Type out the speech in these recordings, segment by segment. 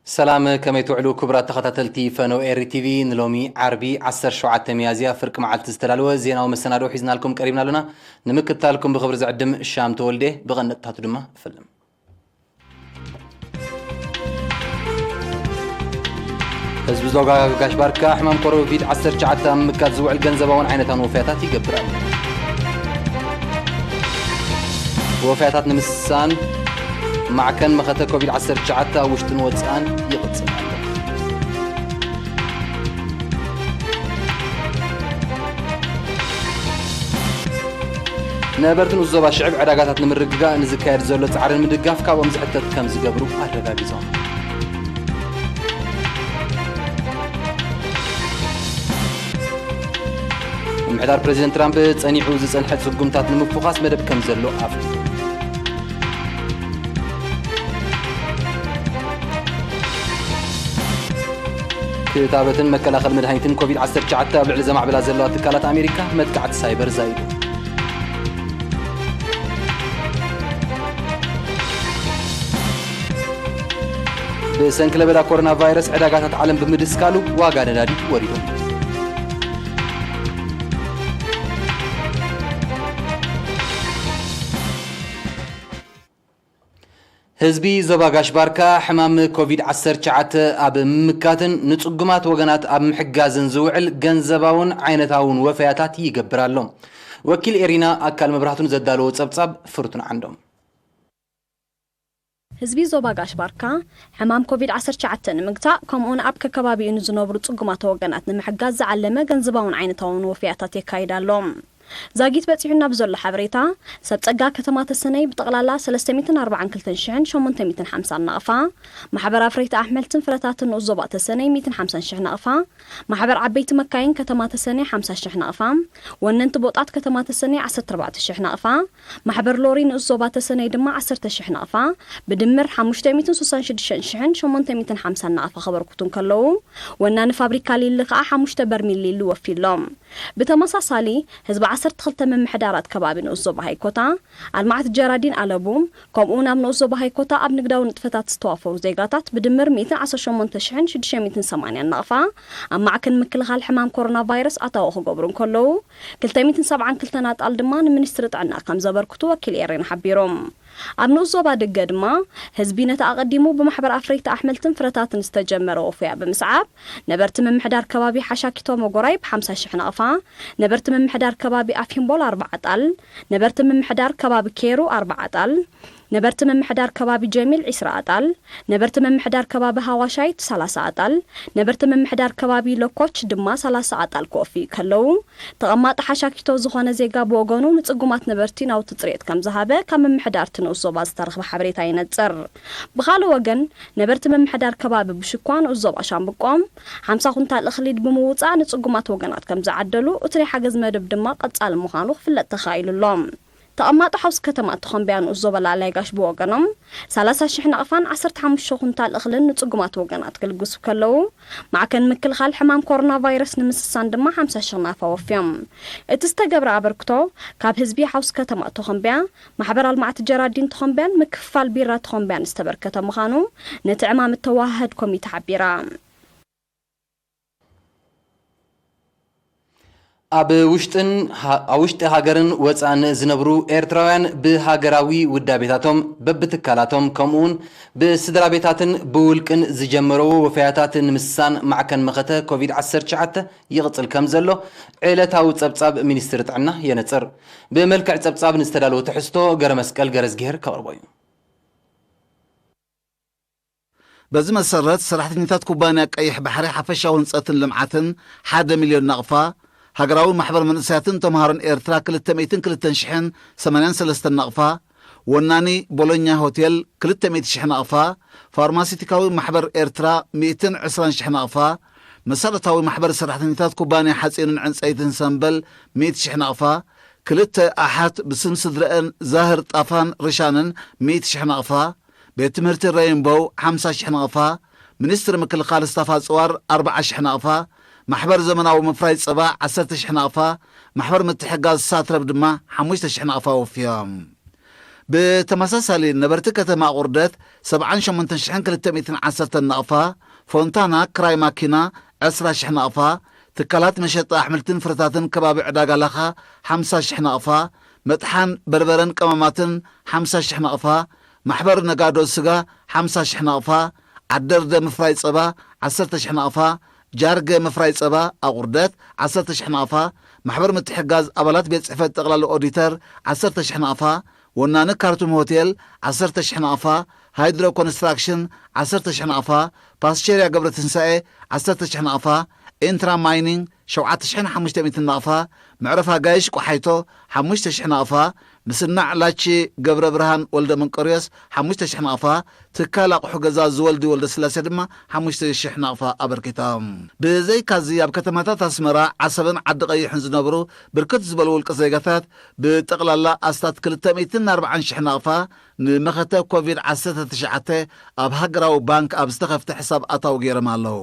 ሰላም፣ ከመይ ትውዕሉ ክቡራት ተኸታተልቲ ፈነው ኤሪ ቲቪ? ንሎሚ ዓርቢ ዓሰርተ ሸውዓተ ሚያዝያ ፍርቂ መዓልቲ ዝተዳለወ ዜናዊ መሰናድኦ ሒዝናልኩም ቀሪብና ኣለና። ንምክትታልኩም ብኽብሪ ዝዕድም ሻም ተወልደ፣ ብቐንድታቱ ድማ እፈልም። ህዝቢ ዞባ ጋሽ ባርካ ሕማም ኮሮቪድ ዓሰርተ ትሽዓተ ኣብ ምምካት ዝውዕል ገንዘባውን ዓይነታውን ወፈያታት ይገብር ኣሎ። ወፈያታት ንምስሳን ማዕከን መኸተ ኮቪድ ዓሰርተ ትሽዓተ ኣብ ውሽጥን ወጻእን ይቕጽል ኣሎ። ነበርቲ ንኡስ ዞባ ሽዕብ ዕዳጋታት ንምርግጋእ ንዝካየድ ዘሎ ጻዕሪ ንምድጋፍ ካብኦም ዝሕተት ከም ዝገብሩ ኣረጋጊጾም። ምምሕዳር ፕሬዚደንት ትራምፕ ጸኒዑ ዝጸንሐ ጽጉምታት ንምፍዃስ መደብ ከም ዘሎ ኣፍሊጡ። ክታበትን መከላኸሊ መድሃኒትን ኮቪድ ዓሰርተ ትሽዓተ ኣብ ልዕሊ ዘማዕብላ ዘለዋ ትካላት ኣሜሪካ መጥቃዕቲ ሳይበር ዛይዱ። ብሰንኪ ለበዳ ኮሮና ቫይረስ ዕዳጋታት ዓለም ብምድስካሉ ዋጋ ነዳዲ ወሪዱ። ህዝቢ ዞባ ጋሽ ባርካ ሕማም ኮቪድ ዓሰርተ ትሽዓተ ኣብ ምምካትን ንጽጉማት ወገናት ኣብ ምሕጋዝን ዝውዕል ገንዘባውን ዓይነታውን ወፈያታት ይገብር ኣሎ። ወኪል ኤሪና ኣካል መብራህቱን ዘዳለዎ ጸብጻብ ፍርቱን ዓንዶም። ህዝቢ ዞባ ጋሽ ባርካ ሕማም ኮቪድ ዓሰርተ ትሽዓተ ንምግታእ፣ ከምኡውን ኣብ ከከባቢኡ ንዝነብሩ ጽጉማት ወገናት ንምሕጋዝ ዝዓለመ ገንዘባውን ዓይነታውን ወፍያታት የካይድ ኣሎ። ዛጊት በጺሑና ብዘሎ ሓበሬታ፣ ሰብ ጸጋ ከተማ ተሰነይ ብጠቕላላ ሰለስተ ሚእትን ኣርባዓን ክልተን ሽሕን ሸሞንተ ሚእትን ሓምሳን ናቕፋ፣ ማሕበር ኣፍረይቲ ኣሕመልትን ፍረታትን ንኡስ ዞባ ተሰነይ ሚእትን ሓምሳን ሽሕ ናቕፋ፣ ማሕበር ዓበይቲ መካይን ከተማ ተሰነይ ሓምሳ ሽሕ ናቕፋ፣ ወነንቲ ቦጣት ከተማ ተሰነይ ዓሰርተ ኣርባዕተ ሽሕ ናቕፋ፣ ማሕበር ሎሪ ንኡስ ዞባ ተሰነይ ድማ ዓሰርተ ሽሕ ናቕፋ፣ ብድምር ሓሙሽተ ሚእትን ስሳን ሽዱሽተን ሽሕን ሸሞንተ ሚእትን ሓምሳን ናቕፋ ከበርክቱ እንከለዉ፣ ወናኒ ፋብሪካ ሊሊ ከኣ ሓሙሽተ በርሚል ሊሊ ወፊሎም። ብተመሳሳሊ፣ ህዝቢ ዓሰርተ ክልተ ምምሕዳራት ከባቢ ንኡስ ዞባ ሃይኮታ፣ ኣልማዕት ጀራዲን ኣለቡ፣ ከምኡ ናብ ንኡስ ዞባ ሃይኮታ ኣብ ንግዳዊ ንጥፈታት ዝተዋፈሩ ዜጋታት ብድምር ሚእትን ዓሰርተ ሸሞንተ ሽሕን ሽዱሽተ ሚእትን ሰማንያን ናቕፋ ኣብ ማዕከን ምክልኻል ሕማም ኮሮና ቫይረስ ኣታዊ ክገብሩ እንከለዉ፣ ክልተ ሚእትን ሰብዓን ክልተን ኣጣል ድማ ንሚኒስትሪ ጥዕና ከም ዘበርክቱ ወኪል ኤሬና ሓቢሩ። ኣብ ንኡስ ዞባ ደገ ድማ፣ ህዝቢ ነቲ ኣቐዲሙ ብማሕበር ኣፍረይቲ ኣሕምልትን ፍረታትን ዝተጀመረ ወፍያ ብምስዓብ፣ ነበርቲ ምምሕዳር ከባቢ ሓሻኪቶ መጎራይ ብሓምሳ ሽሕ ናቕፋ፣ ነበርቲ ምምሕዳር ከባቢ ኣፊምቦል ኣርባዓ ኣጣል፣ ነበርቲ ምምሕዳር ከባቢ ኬሩ ኣርባዓ ኣጣል፣ ነበርቲ ምምሕዳር ከባቢ ጀሚል ዒስራ ኣጣል፣ ነበርቲ ምምሕዳር ከባቢ ሃዋሻይት ሰላሳ ኣጣል፣ ነበርቲ ምምሕዳር ከባቢ ለኮች ድማ ሰላሳ ኣጣል ክወፍዩ ከለዉ፣ ተቐማጢ ሓሻኪቶ ዝኾነ ዜጋ ብወገኑ ንጽጉማት ነበርቲ ናውቲ ጽሬት ከም ዝሃበ ካብ ምምሕዳር እቲ ንኡስ ዞባ ዝተረኽበ ሓበሬታ ይነጽር። ብኻልእ ወገን፣ ነበርቲ ምምሕዳር ከባቢ ብሽኳ ንኡስ ዞባ ሻምብቆ፣ ሓምሳ ኩንታል እኽሊ ብምውጻእ ንጽጉማት ወገናት ከም ዝዓደሉ፣ እቲ ናይ ሓገዝ መደብ ድማ ቀጻሊ ምዃኑ ክፍለጥ ተኻኢሉ ኣሎ። ተቐማጦ ሓውሲ ከተማ ተኾምብያ ንኡስ ዞባ ላዕላይ ጋሽ ብወገኖም፣ ሰላሳ ሽሕ ናቕፋን ዓሰርተ ሓሙሽተ ኩንታል እኽልን ንጽጉማት ወገናት ክልግሱ ከለዉ፣ ማዕከን ምክልኻል ሕማም ኮሮና ቫይረስ ንምስሳን ድማ ሓምሳ ሽሕ ናቕፋ ወፍዮም። እቲ ዝተገብረ ኣበርክቶ፣ ካብ ህዝቢ ሓውሲ ከተማ ተኾምብያ፣ ማሕበር ኣልማዕቲ ጀራዲን ተኾምብያን ምክፍፋል ቢራ ተኾምብያን ዝተበርከተ ምዃኑ፣ ነቲ ዕማም እተወሃህድ ኮሚተ ሓቢራ። ኣብ ውሽጥን ሃ-፣ ኣብ ውሽጢ ሃገርን ወጻእን ዝነብሩ ኤርትራውያን ብሃገራዊ ውዳቤታቶም፣ በብትካላቶም፣ ከምኡውን ብስድራ ቤታትን ብውልቅን ዝጀመረዎ ወፈያታት ንምስሳን ማዕከን መኸተ ኮቪድ ዓሰርተ ትሽዓተ ይቕጽል ከም ዘሎ ዕለታዊ ጸብጻብ ሚኒስትሪ ጥዕና የነጽር። ብመልክዕ ጸብጻብ ንዝተዳለወ ትሕዝቶ ገረመስቀል ገረዝጊሄር ከቕርቦ እዩ። በዚ መሰረት፣ ሰራሕተኛታት ኩባንያ ቀይሕ ባሕሪ ሓፈሻዊ ህንጸትን ልምዓትን ሓደ ሚልዮን ናቕፋ፣ ሃገራዊ ማሕበር መንእሰያትን ተምሃሮን ኤርትራ ክልተ ሚእትን ክልተን ሽሕን ሰማንያን ሰለስተን ናቕፋ፣ ወናኒ ቦሎኛ ሆቴል ክልተ ሚእቲ ሽሕ ናቕፋ፣ ፋርማሲቲካዊ ማሕበር ኤርትራ ሚእትን ዕስራን ሽሕ ናቕፋ፣ መሰረታዊ ማሕበር ሰራሕተኛታት ኩባንያ ሓጺንን ዕንጸይትን ሰምበል ሚእቲ ሽሕ ናቕፋ፣ ክልተ ኣሓት ብስም ስድረአን ዛህር ጣፋን ርሻንን ሚእቲ ሽሕ ናቕፋ፣ ቤት ትምህርቲ ሬይንቦው ሓምሳ ሽሕ ናቕፋ፣ ሚኒስትሪ ምክልኻል ስታፍ ኣጽዋር ኣርብዓ ሽሕ ናቕፋ፣ ማሕበር ዘመናዊ ምፍራይ ጸባ ዓሰርተ ሽሕ ናቕፋ፣ ማሕበር ምትሕጋዝ ሳትረብ ድማ ሓሙሽተ ሽሕ ናቕፋ ወፍዮም። ብተመሳሳሊ ነበርቲ ከተማ ኣቑርደት ሰብዓን ሸሞንተን ሽሕን ክልተ ሚእትን ዓሰርተ ናቕፋ፣ ፎንታና ክራይ ማኪና ዕስራ ሽሕ ናቕፋ፣ ትካላት መሸጣ ኣሕምልትን ፍረታትን ከባቢ ዕዳጋ ላኻ ሓምሳ ሽሕ ናቕፋ፣ መጥሓን በርበረን ቀመማትን ሓምሳ ሽሕ ናቕፋ፣ ማሕበር ነጋዶ ስጋ ሓምሳ ሽሕ ናቕፋ፣ ዓደርደ ምፍራይ ጸባ ዓሰርተ ሽሕ ናቕፋ፣ ጃርገ ምፍራይ ጸባ ኣቑርደት ዓሰርተ ሽሕ ናቕፋ፣ ማሕበር ምትሕጋዝ ኣባላት ቤት ጽሕፈት ጠቕላሊ ኦዲተር ዓሰርተ ሽሕ ናቕፋ፣ ወናኒ ካርቱም ሆቴል ዓሰርተ ሽሕ ናቕፋ፣ ሃይድሮ ኮንስትራክሽን ዓሰርተ ሽሕ ናቕፋ፣ ፓስቸርያ ገብረትንሳኤ ዓሰርተ ሽሕ ናቕፋ፣ ኢንትራ ማይኒንግ ሸውዓተ ሽሕን ሓሙሽተ ሚእትን ናቕፋ፣ መዕረፋ ጋይሽ ቆሓይቶ ሓሙሽተ ሽሕ ናቕፋ፣ ምስናዕ ላቺ ገብረ ብርሃን ወልደ መንቀርዮስ ሓሙሽተ ሽሕ ናቕፋ፣ ትካል ኣቑሑ ገዛ ዝወልዲ ወልደ ስላሴ ድማ ሓሙሽተ ሽሕ ናቕፋ ኣበርኪቶም። ብዘይካዚ ኣብ ከተማታት ኣስመራ፣ ዓሰብን ዓዲ ቀይሕን ዝነብሩ ብርክት ዝበሉ ውልቂ ዜጋታት ብጠቕላላ ኣስታት ክልተ ሚእትን ኣርባዓን ሽሕ ናቕፋ ንመኸተ ኮቪድ ዓሰርተ ትሽዓተ ኣብ ሃገራዊ ባንክ ኣብ ዝተኸፍተ ሕሳብ ኣታዊ ገይሮም ኣለዉ።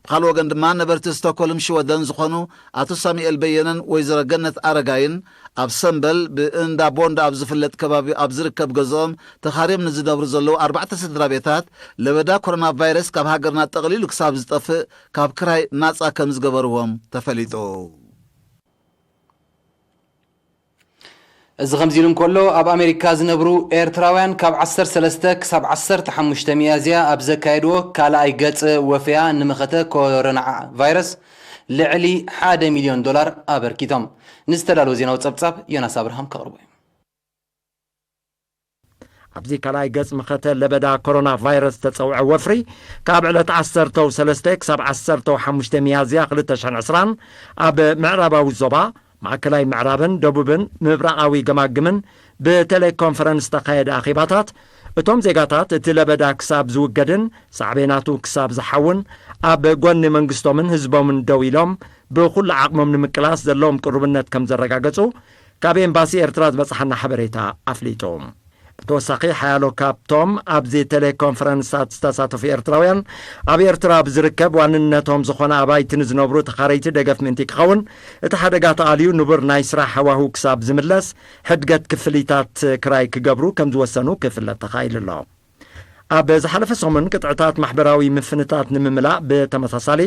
ብኻልእ ወገን ድማ ነበርቲ ስቶኮልም ሽወደን ዝኾኑ ኣቶ ሳሙኤል በየነን ወይዘሮ ገነት ኣረጋይን ኣብ ሰምበል ብእንዳ ቦንዳ ኣብ ዝፍለጥ ከባቢ ኣብ ዝርከብ ገዝኦም ተኻርዮም ንዝነብሩ ዘለዉ ኣርባዕተ ስድራ ቤታት ለበዳ ኮሮና ቫይረስ ካብ ሃገርና ጠቕሊሉ ክሳብ ዝጠፍእ ካብ ክራይ ናጻ ከም ዝገበርዎም ተፈሊጡ። እዚ ከምዚ ኢሉ እንከሎ፣ ኣብ ኣሜሪካ ዝነብሩ ኤርትራውያን ካብ ዓሰርተ ሰለስተ ክሳብ ዓሰርተ ሓሙሽተ ሚያዝያ ኣብ ዘካየድዎ ካልኣይ ገጽ ወፈያ ንመኸተ ኮሮና ቫይረስ ልዕሊ ሓደ ሚልዮን ዶላር ኣበርኪቶም። ንዝተዳለወ ዜናዊ ጸብጻብ ዮናስ ኣብርሃም ከቕርቦ እዩ። ኣብዚ ካልኣይ ገጽ መኸተ ለበዳ ኮሮና ቫይረስ ዝተጸውዐ ወፍሪ፣ ካብ ዕለት ዓሰርተ ሰለስተ ክሳብ ዓሰርተ ሓሙሽተ ሚያዝያ ክልተ ሽሕን ዕስራን ኣብ ምዕራባዊ ዞባ፣ ማእከላይ ምዕራብን ደቡብን ምብራቓዊ ገማግምን ብቴሌኮንፈረንስ ዝተኻየደ ኣኼባታት፣ እቶም ዜጋታት እቲ ለበዳ ክሳብ ዝውገድን ሳዕቤናቱ ክሳብ ዝሓውን ኣብ ጎኒ መንግስቶምን ህዝቦምን ደው ኢሎም ብኹሉ ዓቕሞም ንምቅላስ ዘለዎም ቅሩብነት ከም ዘረጋገጹ ካብ ኤምባሲ ኤርትራ ዝበጽሓና ሓበሬታ ኣፍሊጡ። ብተወሳኺ፣ ሓያሎ ካብቶም ኣብዚ ቴሌኮንፈረንሳት ዝተሳተፉ ኤርትራውያን፣ ኣብ ኤርትራ ኣብ ዝርከብ ዋንነቶም ዝኾነ ኣባይቲ ንዝነብሩ ተኻረይቲ ደገፍ ምእንቲ ክኸውን፣ እቲ ሓደጋ ተኣልዩ ንቡር ናይ ስራሕ ሃዋህው ክሳብ ዝምለስ፣ ሕድገት ክፍሊታት ክራይ ክገብሩ ከም ዝወሰኑ ክፍለጥ ተኻኢሉ ኣሎ። ኣብ ዝሓለፈ ሰሙን፣ ቅጥዕታት ማሕበራዊ ምፍንታት ንምምላእ ብተመሳሳሊ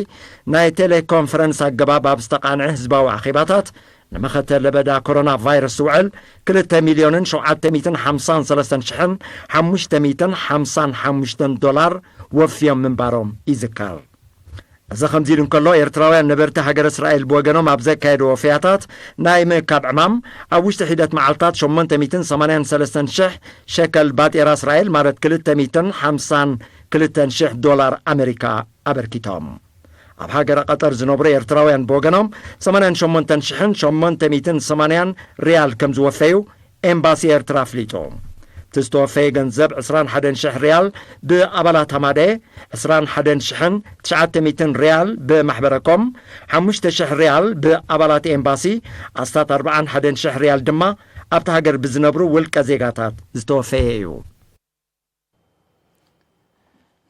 ናይ ቴሌኮንፈረንስ ኣገባብ ኣብ ዝተቓንዐ ህዝባዊ ኣኼባታት፣ ንመኸተ ለበዳ ኮሮና ቫይረስ ዝውዕል ክልተ ሚልዮንን ሸውዓተ ሚእትን ሓምሳን ሰለስተን ሽሕን ሓሙሽተ ሚእትን ሓምሳን ሓሙሽተን ዶላር ወፍዮም ምንባሮም ይዝከር። እዚ ከምዚ ኢሉ እንከሎ፣ ኤርትራውያን ነበርቲ ሃገረ እስራኤል ብወገኖም ኣብ ዘካየድዎ ወፈያታት፣ ናይ ምእካብ ዕማም ኣብ ውሽጢ ሒደት መዓልታት ሸሞንተ ሚእትን ሰማንያን ሰለስተን ሽሕ ሸከል ባጤራ እስራኤል፣ ማለት ክልተ ሚእትን ሓምሳን ክልተን ሽሕ ዶላር ኣመሪካ ኣበርኪቶም። ኣብ ሃገረ ቀጠር ዝነብሩ ኤርትራውያን ብወገኖም፣ ሰማንያን ሸሞንተን ሽሕን ሸሞንተ ሚእትን ሰማንያን ሪያል ከም ዝወፈዩ ኤምባሲ ኤርትራ ኣፍሊጡ። እቲ ዝተወፈየ ገንዘብ ዕስራን ሓደን ሽሕ ሪያል ብኣባላት ሃማደ፣ ዕስራን ሓደን ሽሕን ትሽዓተ ሚእትን ሪያል ብማሕበረኮም፣ ሓሙሽተ ሽሕ ሪያል ብኣባላት ኤምባሲ፣ ኣስታት ኣርባዓን ሓደን ሽሕ ሪያል ድማ ኣብቲ ሃገር ብዝነብሩ ውልቀ ዜጋታት ዝተወፈየ እዩ።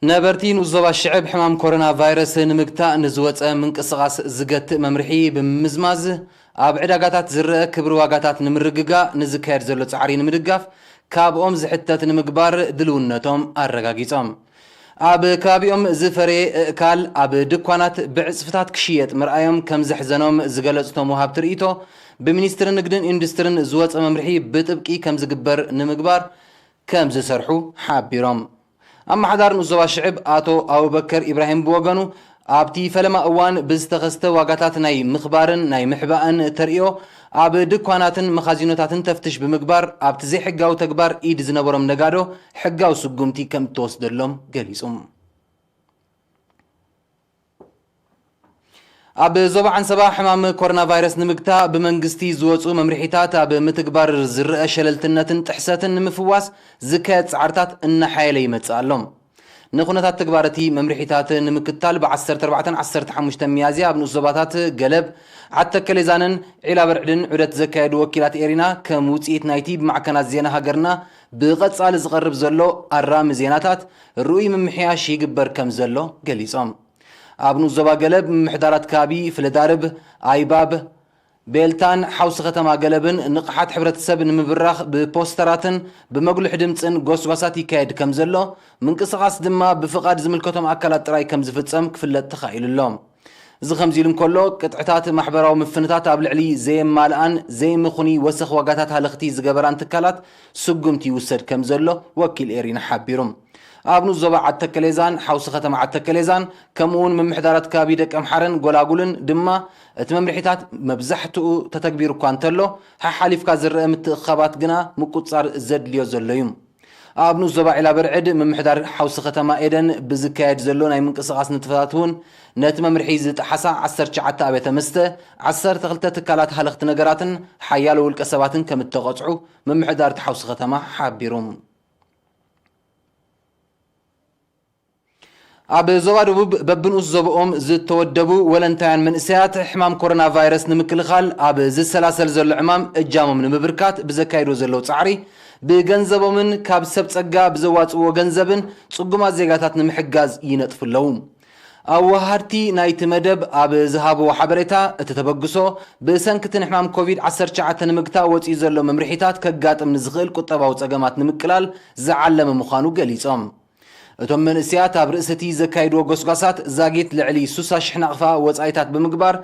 ነበርቲ ንኡስ ዞባ ሽዕብ ሕማም ኮሮና ቫይረስ ንምግታእ ንዝወፀ ምንቅስቓስ ዝገትእ መምርሒ ብምምዝማዝ፣ ኣብ ዕዳጋታት ዝረአ ክብሪ ዋጋታት ንምርግጋእ ንዝካየድ ዘሎ ጻዕሪ ንምድጋፍ ካብኦም ዝሕተት ንምግባር ድልውነቶም ኣረጋጊጾም። ኣብ ከባቢኦም ዝፈረየ እእካል ኣብ ድኳናት ብዕጽፍታት ክሽየጥ ምርኣዮም ከም ዘሕዘኖም ዝገለጹ እቶም ወሃብቲ ርእይቶ፣ ብሚኒስትሪ ንግድን ኢንዱስትሪን ዝወጸ መምርሒ ብጥብቂ ከም ዝግበር ንምግባር ከም ዝሰርሑ ሓቢሮም። ኣመሓዳሪ ንኡስ ዞባ ሽዕብ ኣቶ ኣቡበከር ኢብራሂም ብወገኑ፣ ኣብቲ ፈለማ እዋን ብዝተኸስተ ዋጋታት ናይ ምኽባርን ናይ ምሕባእን ተርእዮ፣ ኣብ ድኳናትን መኻዚኖታትን ተፍትሽ ብምግባር፣ ኣብቲ ዘይሕጋዊ ተግባር ኢድ ዝነበሮም ነጋዶ ሕጋዊ ስጉምቲ ከም እተወስደሎም ገሊጹ። ኣብ ዞባ ዓንሰባ ሕማም ኮሮና ቫይረስ ንምግታእ ብመንግስቲ ዝወፁ መምርሒታት ኣብ ምትግባር ዝረአ ሸለልትነትን ጥሕሰትን ንምፍዋስ ዝካየድ ፃዕርታት እናሓየለ ይመፅእ ኣሎ። ንኩነታት ተግባር እቲ መምርሒታት ንምክታል ብ ዓሰርተ ኣርባዕተን ዓሰርተ ሓሙሽተን ሚያዝያ ኣብ ንኡስ ዞባታት ገለብ፣ ዓተከሌዛንን ዒላ በርዕድን ዑደት ዘካየዱ ወኪላት ኤሪና ከም ውፅኢት ናይቲ ብማዕከናት ዜና ሃገርና ብቐፃሊ ዝቐርብ ዘሎ ኣራሚ ዜናታት ርኡይ ምምሕያሽ ይግበር ከም ዘሎ ገሊፆም። ኣብ ንኡስ ዞባ ገለብ ምምሕዳራት ከባቢ ፍለዳርብ፣ ኣይባብ፣ ቤልታን ሓውሲ ከተማ ገለብን ንቕሓት ሕብረተሰብ ንምብራኽ ብፖስተራትን ብመጉልሒ ድምፅን ጎስጓሳት ይካየድ ከም ዘሎ፣ ምንቅስቓስ ድማ ብፍቓድ ዝምልከቶም ኣካላት ጥራይ ከም ዝፍጸም ክፍለጥ ተኻኢሉ ኣሎ። እዚ ከምዚ ኢሉ እንከሎ፣ ቅጥዕታት ማሕበራዊ ምፍንታት ኣብ ልዕሊ ዘየማልኣን ዘይምኹኒ ወሰኽ ዋጋታት ሃለኽቲ ዝገበራን ትካላት ስጉምቲ ይውሰድ ከም ዘሎ ወኪል ኤሪና ሓቢሩ። ኣብ ንኡስ ዞባ ዓድ ተከሌዛን ሓውሲ ከተማ ዓድ ተከሌዛን፣ ከምኡ እውን ምምሕዳራት ከባቢ ደቀምሓረን ጎላጉልን ድማ፣ እቲ መምርሒታት መብዛሕትኡ ተተግቢሩ እኳ እንተሎ፣ ሓሓሊፍካ ዝረአ ምትእኽኻባት ግና ምቁጽጻር ዘድልዮ ዘሎ እዩ። ኣብ ንኡስ ዞባ ዒላ በርዕድ ምምሕዳር ሓውሲ ከተማ ኤደን ብዝካየድ ዘሎ ናይ ምንቅስቓስ ንጥፈታት እውን፣ ነቲ መምርሒ ዝጠሓሳ ዓሰርተ ትሽዓተ ኣብያተ መስተ፣ ዓሰርተ ክልተ ትካላት ሃለኽቲ ነገራትን ሓያሎ ውልቀ ሰባትን ከም እተቐጽዑ ምምሕዳር እቲ ሓውሲ ከተማ ሓቢሩ። ኣብ ዞባ ደቡብ በብንኡስ ዞባኦም ዝተወደቡ ወለንታውያን መንእሰያት ሕማም ኮሮና ቫይረስ ንምክልኻል ኣብ ዝሰላሰል ዘሎ ዕማም እጃሞም ንምብርካት ብዘካይድዎ ዘለዉ ጻዕሪ፣ ብገንዘቦምን ካብ ሰብ ጸጋ ብዘዋጽእዎ ገንዘብን ጽጉማት ዜጋታት ንምሕጋዝ ይነጥፉ ኣለዉ። ኣወሃድቲ ናይቲ መደብ ኣብ ዝሃብዎ ሓበሬታ፣ እቲ ተበግሶ ብሰንኪ እቲ ንሕማም ኮቪድ ዓሰርተ ትሽዓተ ንምግታእ ወጺኡ ዘሎ መምርሒታት ከጋጥም ንዝኽእል ቁጠባዊ ጸገማት ንምቅላል ዝዓለመ ምዃኑ ገሊጾም። እቶም መንእሰያት ኣብ ርእሲ እቲ ዘካይድዎ ጎስጓሳት ዛጊት ልዕሊ ሱሳ ሽሕ ናቕፋ ወጻኢታት ብምግባር፣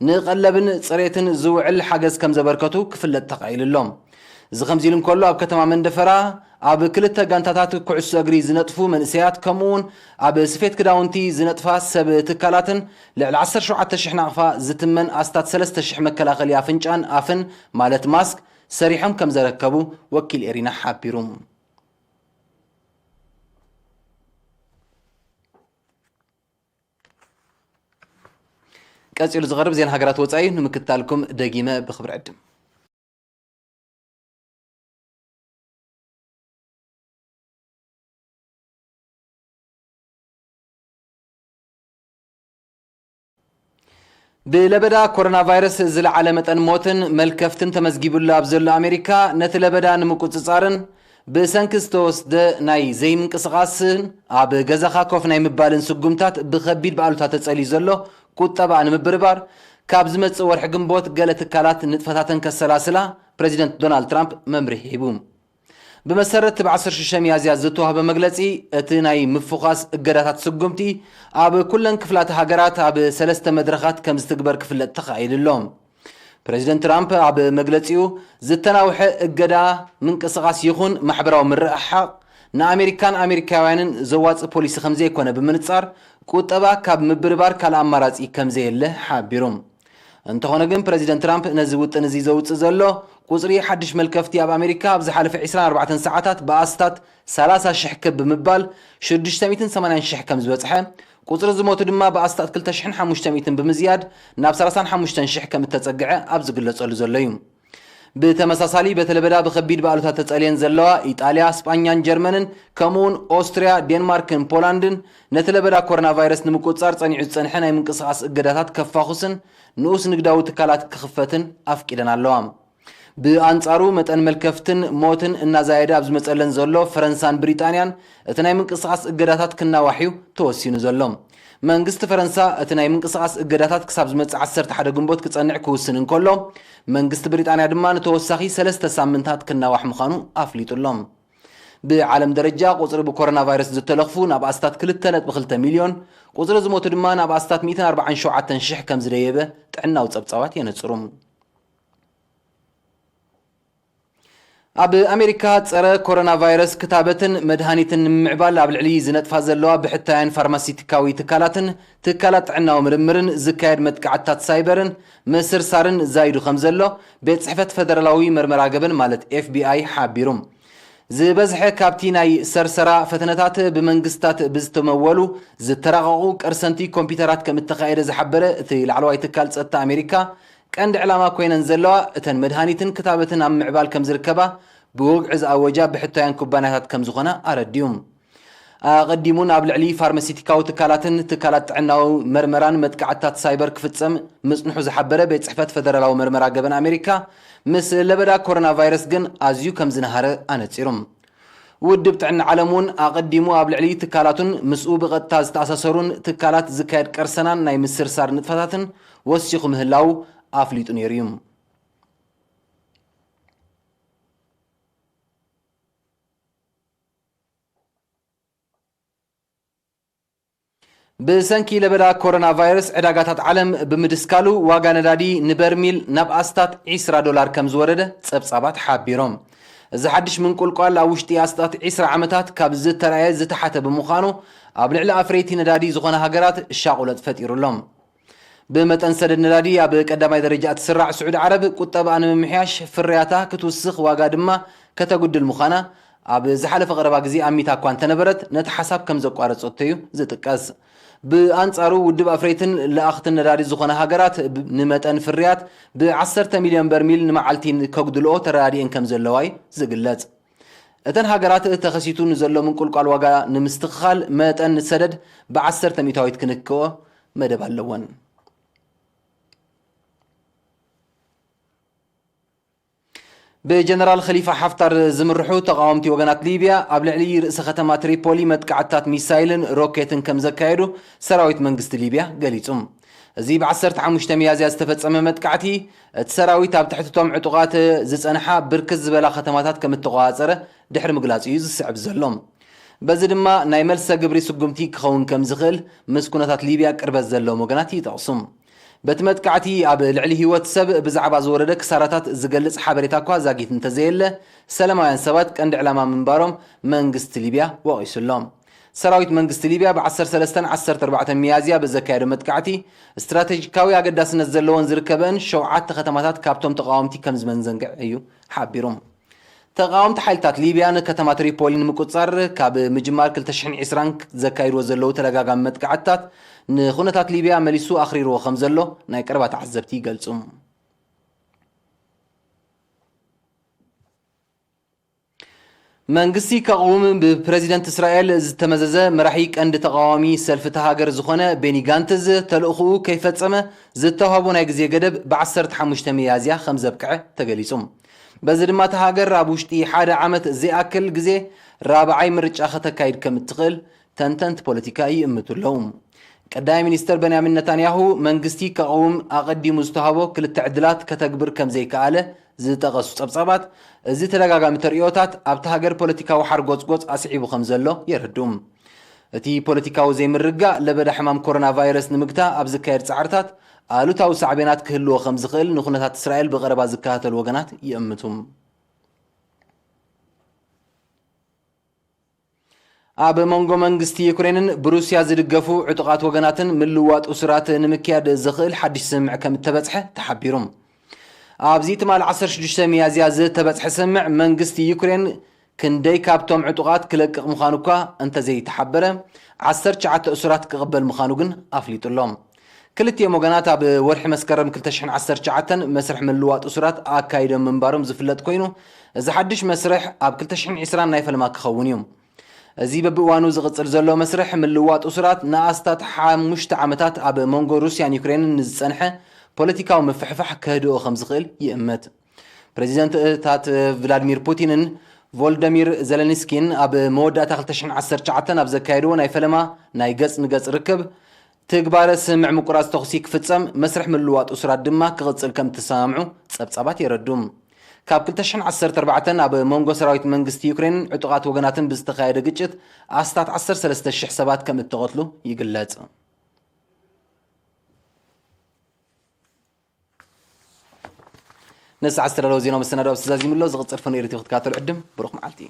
ንቐለብን ጽሬትን ዝውዕል ሓገዝ ከም ዘበርከቱ ክፍለጥ ተኻኢሉ ኣሎ። እዚ ከምዚ ኢሉ እንከሎ፣ ኣብ ከተማ መንደፈራ ኣብ ክልተ ጋንታታት ኩዕሶ እግሪ ዝነጥፉ መንእሰያት፣ ከምኡ እውን ኣብ ስፌት ክዳውንቲ ዝነጥፋ ሰብ ትካላትን ልዕሊ ዓሰርተ ሸውዓተ ሽሕ ናቕፋ ዝትመን ኣስታት ሰለስተ ሽሕ መከላኸሊ ኣፍንጫን ኣፍን፣ ማለት ማስክ፣ ሰሪሖም ከም ዘረከቡ ወኪል ኤሪና ሓቢሩ። ቀጺሉ ዝቐርብ ዜና ሃገራት ወጻኢ ንምክታልኩም ደጊመ ብኽብሪ ዕድም። ብለበዳ ኮሮና ቫይረስ ዝለዓለ መጠን ሞትን መልከፍትን ተመዝጊቡሉ ኣብ ዘሎ ኣሜሪካ፣ ነቲ ለበዳ ንምቁጽጻርን ብሰንኪ ዝተወስደ ናይ ዘይምንቅስቓስን ኣብ ገዛኻ ኮፍ ናይ ምባልን ስጉምታት ብኸቢድ ብኣሉታ ተጸልዩ ዘሎ ቁጠባ ንምብርባር፣ ካብ ዝመጽእ ወርሒ ግንቦት ገለ ትካላት ንጥፈታተን ከሰላስላ ፕረዚደንት ዶናልድ ትራምፕ መምርሒ ሂቡ። ብመሰረት እቲ ብ ዓሰርተ ሽዱሽተ ሚያዝያ ዝተዋህበ መግለጺ፣ እቲ ናይ ምፍዃስ እገዳታት ስጉምቲ ኣብ ኩለን ክፍላተ ሃገራት ኣብ ሰለስተ መድረኻት ከም ዝትግበር ክፍለጥ ተኻኢሉ ኣሎ። ፕረዚደንት ትራምፕ ኣብ መግለጺኡ፣ ዝተናውሐ እገዳ ምንቅስቓስ ይኹን ማሕበራዊ ምርሕሓቕ ንኣሜሪካን ኣሜሪካውያንን ዘዋጽእ ፖሊሲ ከም ዘይኮነ ብምንጻር፣ ቁጠባ ካብ ምብርባር ካልእ ኣማራጺ ከም ዘየለ ሓቢሩ። እንተኾነ ግን፣ ፕረዚደንት ትራምፕ ነዚ ውጥን እዚ ዘውጽእ ዘሎ፣ ቁጽሪ ሓድሽ መልከፍቲ ኣብ ኣሜሪካ ኣብ ዝሓለፈ ዕስራን ኣርባዕተን ሰዓታት ብኣስታት ሰላሳ ሽሕ ክብ ብምባል ሽዱሽተ ሚእትን ሰማንያን ሽሕ ከም ዝበጽሐ፣ ቁጽሪ ዝሞቱ ድማ ብኣስታት ክልተ ሽሕን ሓሙሽተ ሚእትን ብምዝያድ ናብ ሰላሳን ሓሙሽተን ሽሕ ከም እተጸግዐ ኣብ ዝግለጸሉ ዘሎ እዩ። ብተመሳሳሊ፣ በቲ ለበዳ ብኸቢድ ብኣሉታ ተጸልየን ዘለዋ ኢጣልያ፣ ስጳኛን ጀርመንን፣ ከምኡውን ኦስትርያ፣ ዴንማርክን ፖላንድን፣ ነቲ ለበዳ ኮሮና ቫይረስ ንምቁጽጻር ጸኒዑ ዝጸንሐ ናይ ምንቅስቓስ እገዳታት ከፋኹስን ንኡስ ንግዳዊ ትካላት ክኽፈትን ኣፍቂደን ኣለዋ። ብኣንጻሩ፣ መጠን መልከፍትን ሞትን እናዛየደ ኣብ ዝመጸለን ዘሎ ፈረንሳን ብሪጣንያን፣ እቲ ናይ ምንቅስቓስ እገዳታት ክናዋሕ እዩ ተወሲኑ ዘሎ። መንግስቲ ፈረንሳ፣ እቲ ናይ ምንቅስቓስ እገዳታት ክሳብ ዝመጽእ ዓሰርተ ሓደ ግንቦት ክጸንዕ ክውስን እንከሎ፣ መንግስቲ ብሪጣንያ ድማ ንተወሳኺ ሰለስተ ሳምንታት ክናዋሕ ምዃኑ ኣፍሊጡ ኣሎ። ብዓለም ደረጃ፣ ቁጽሪ ብኮሮና ቫይረስ ዝተለኽፉ ናብ ኣስታት ክልተ ነጥቢ ክልተ ሚልዮን፣ ቁጽሪ ዝሞቱ ድማ ናብ ኣስታት ሚእትን ኣርባዓን ሸውዓተን ሽሕ ከም ዝደየበ ጥዕናዊ ጸብጻባት የነጽሩ። ኣብ ኣሜሪካ፣ ጸረ ኮሮና ቫይረስ ክታበትን መድሃኒትን ንምምዕባል ኣብ ልዕሊ ዝነጥፋ ዘለዋ ብሕታውያን ፋርማሲቲካዊ ትካላትን ትካላት ጥዕናዊ ምርምርን ዝካየድ መጥቃዕትታት ሳይበርን ምስርሳርን ዛይዱ ከም ዘሎ፣ ቤት ጽሕፈት ፈደራላዊ መርመራ ገበን፣ ማለት ኤፍ ቢ ኣይ፣ ሓቢሩ። ዝበዝሐ ካብቲ ናይ ሰርሰራ ፈተነታት ብመንግስታት ብዝተመወሉ ዝተራቐቑ ቀርሰንቲ ኮምፒውተራት ከም እተኻየደ ዝሓበረ እቲ ላዕለዋይ ትካል ጸጥታ ኣሜሪካ፣ ቀንዲ ዕላማ ኮይነን ዘለዋ እተን መድሃኒትን ክታበትን ኣብ ምዕባል ከም ዝርከባ ብወግዒ ዝኣወጃ ብሕታውያን ኩባንያታት ከም ዝኾና ኣረዲኡ። ኣቐዲሙን ኣብ ልዕሊ ፋርማሲቲካዊ ትካላትን ትካላት ጥዕናዊ መርመራን መጥቃዕትታት ሳይበር ክፍጸም ምጽንሑ ዝሓበረ ቤት ጽሕፈት ፈደራላዊ መርመራ ገበን ኣሜሪካ፣ ምስ ለበዳ ኮሮና ቫይረስ ግን ኣዝዩ ከም ዝነሃረ ኣነጺሩ። ውድብ ጥዕና ዓለም እውን ኣቐዲሙ ኣብ ልዕሊ ትካላቱን ምስኡ ብቐጥታ ዝተኣሳሰሩን ትካላት ዝካየድ ቀርሰናን ናይ ምስርሳር ንጥፈታትን ወሲኹ ምህላዉ ኣፍሊጡ ነይሩ እዩ። ብሰንኪ ለበዳ ኮሮና ቫይረስ ዕዳጋታት ዓለም ብምድስካሉ ዋጋ ነዳዲ ንበርሚል ናብ ኣስታት ዒስራ ዶላር ከም ዝወረደ ጸብጻባት ሓቢሮም። እዚ ሓድሽ ምንቁልቋል ኣብ ውሽጢ ኣስታት ዒስራ ዓመታት ካብ ዝተራእየ ዝተሓተ ብምዃኑ ኣብ ልዕሊ ኣፍረይቲ ነዳዲ ዝኾነ ሃገራት ሻቑለት ፈጢሩሎም። ብመጠን ሰደድ ነዳዲ ኣብ ቀዳማይ ደረጃ እትስራዕ ስዑዲ ዓረብ ቁጠባኣ ንምምሕያሽ ፍርያታ ክትውስኽ ዋጋ ድማ ከተጉድል ምዃና ኣብ ዝሓለፈ ቀረባ ግዜ ኣሚታ እኳ እንተነበረት ነቲ ሓሳብ ከም ዘቋረጸቶ እዩ ዝጥቀስ። ብኣንጻሩ ውድብ ኣፍረይትን ለኣኽትን ነዳዲ ዝኾነ ሃገራት ብ- ንመጠን ፍርያት ብ ዓሰርተ ሚልዮን በርሚል ንመዓልቲ ከጉድልኦ ተረዳዲኤን ከም ዘለዋ እዩ ዝግለጽ። እተን ሃገራት ተኸሲቱ ንዘሎ ምንቁልቋል ዋጋ ንምስትኽኻል መጠን ሰደድ ብ ዓሰርተ ሚእታዊት ክንክኦ መደብ ኣለወን። ብጀነራል ኸሊፋ ሓፍታር ዝምርሑ ተቓወምቲ ወገናት ሊብያ ኣብ ልዕሊ ርእሰ ከተማ ትሪፖሊ መጥቃዕትታት ሚሳይልን ሮኬትን ከም ዘካየዱ ሰራዊት መንግስቲ ሊብያ ገሊጹ። እዚ ብ ዓሰርተ ሓሙሽተ ሚያዝያ ዝተፈጸመ መጥቃዕቲ እቲ ሰራዊት ኣብ ትሕቲ እቶም ዕጡቓት ዝጸንሓ ብርክት ዝበላ ከተማታት ከም እተቆጻጸረ ድሕሪ ምግላጹ እዩ ዝስዕብ ዘሎ። በዚ ድማ ናይ መልሰ ግብሪ ስጉምቲ ክኸውን ከም ዝኽእል ምስ ኩነታት ሊብያ ቅርበት ዘለዎም ወገናት ይጠቕሱ። በቲ መጥቃዕቲ ኣብ ልዕሊ ህይወት ሰብ ብዛዕባ ዝወረደ ክሳራታት ዝገልጽ ሓበሬታ እኳ ዛጊት እንተዘየለ፣ ሰላማውያን ሰባት ቀንዲ ዕላማ ምንባሮም መንግስቲ ሊብያ ወቒሱ ኣሎ። ሰራዊት መንግስቲ ሊብያ ብ ዓሰርተ ሰለስተ ዓሰርተ ኣርባዕተ ሚያዝያ ብዘካየዶ መጥቃዕቲ ስትራቴጂካዊ ኣገዳስነት ዘለዎን ዝርከበን ሸውዓተ ከተማታት ካብቶም ተቓወምቲ ከም ዝመንዘንግዕ እዩ ሓቢሩ። ተቓወምቲ ሓይልታት ሊብያ ንከተማ ትሪፖሊ ንምቁጽጻር ካብ ምጅማር ክልተ ሽሕን ዕስራን ዘካይድዎ ዘለዉ ተደጋጋሚ መጥቃዕትታት ንኹነታት ሊብያ መሊሱ ኣኽሪርዎ ከም ዘሎ ናይ ቀረባ ተዓዘብቲ ይገልጹ። መንግስቲ ከቕውም ብፕረዚደንት እስራኤል ዝተመዘዘ መራሒ ቀንዲ ተቓዋሚ ሰልፊ እታ ሃገር ዝኾነ ቤኒ ጋንትዝ ተልእኽኡ ከይፈጸመ ዝተዋህቦ ናይ ግዜ ገደብ ብ ዓሰርተ ሓሙሽተ ሚያዝያ ከም ዘብቅዐ ተገሊጹ። በዚ ድማ እታ ሃገር ኣብ ውሽጢ ሓደ ዓመት ዘይኣክል ግዜ ራብዓይ ምርጫ ከተካይድ ከም እትኽእል ተንተንቲ ፖለቲካ ይእምቱ ኣለዉ። ቀዳማይ ሚኒስተር በንያሚን ነታንያሁ መንግስቲ ከቕውም ኣቐዲሙ ዝተዋህቦ ክልተ ዕድላት ከተግብር ከም ዘይከኣለ ዝጠቐሱ ጸብጻባት፣ እዚ ተደጋጋሚ ተርእዮታት ኣብቲ ሃገር ፖለቲካዊ ሓርጎጽጎጽ ኣስዒቡ ከም ዘሎ የረድኡ። እቲ ፖለቲካዊ ዘይምርግጋእ ለበዳ ሕማም ኮሮና ቫይረስ ንምግታእ ኣብ ዝካየድ ጻዕርታት ኣሉታዊ ሳዕቤናት ክህልዎ ከም ዝኽእል ንኩነታት እስራኤል ብቐረባ ዝከታተሉ ወገናት ይእምቱ። ኣብ መንጎ መንግስቲ ዩክሬንን ብሩስያ ዝድገፉ ዕጡቓት ወገናትን ምልውዋጥ እሱራት ንምክያድ ዘኽእል ሓድሽ ስምምዕ ከም እተበጽሐ ተሓቢሩ። ኣብዚ ትማሊ ዓሰርተ ሽዱሽተ ሚያዝያ ዝተበጽሐ ስምምዕ መንግስቲ ዩክሬን ክንደይ ካብቶም ዕጡቓት ክለቅቕ ምዃኑ እኳ እንተዘይተሓበረ፣ ዓሰርተ ትሽዓተ እሱራት ክቕበል ምዃኑ ግን ኣፍሊጡ ኣሎ። ክልቲኦም ወገናት ኣብ ወርሒ መስከረም ክልተ ሽሕን ዓሰርተ ትሽዓተን መስርሕ ምልዋጥ እሱራት ኣካይዶም ምንባሮም ዝፍለጥ ኮይኑ፣ እዚ ሓድሽ መስርሕ ኣብ ክልተ ሽሕን ዕስራን ናይ ፈለማ ክኸውን እዩ። እዚ በብእዋኑ ዝቕጽል ዘሎ መስርሕ ምልዋጥ እሱራት ንኣስታት ሓሙሽተ ዓመታት ኣብ መንጎ ሩስያን ዩክሬንን ንዝጸንሐ ፖለቲካዊ ምፍሕፋሕ ከህድኦ ከም ዝኽእል ይእመት። ፕረዚደንትታት ቭላድሚር ፑቲንን ቮልደሚር ዘለንስኪን ኣብ መወዳእታ ክልተ ሽሕን ዓሰርተ ትሽዓተን ኣብ ዘካየድዎ ናይ ፈለማ ናይ ገጽ ንገጽ ርክብ፣ ትግባረ ስምምዕ ምቁራጽ ተኹሲ ክፍጸም፣ መስርሕ ምልዋጥ እሱራት ድማ ክቕጽል ከም እተሰማምዑ ጸብጻባት የረዱ። ካብ ክልተ ሽሕን ዓሰርተ ኣርባዕተን ኣብ መንጎ ሰራዊት መንግስቲ ዩክሬንን ዕጡቓት ወገናትን ብዝተኻየደ ግጭት ኣስታት ዓሰርተ ሰለስተ ሽሕ ሰባት ከም እተቐትሉ ይግለጽ። ነዚ ሰዓት ዝተዳለወ ዜና መሰናድኦ ኣብዚ ተዛዚሙ ኣሎ። ዝቕጽል ፈነው ኤሪ ቲቪ ክትከታተሉ ዕድም። ብሩኽ መዓልቲ።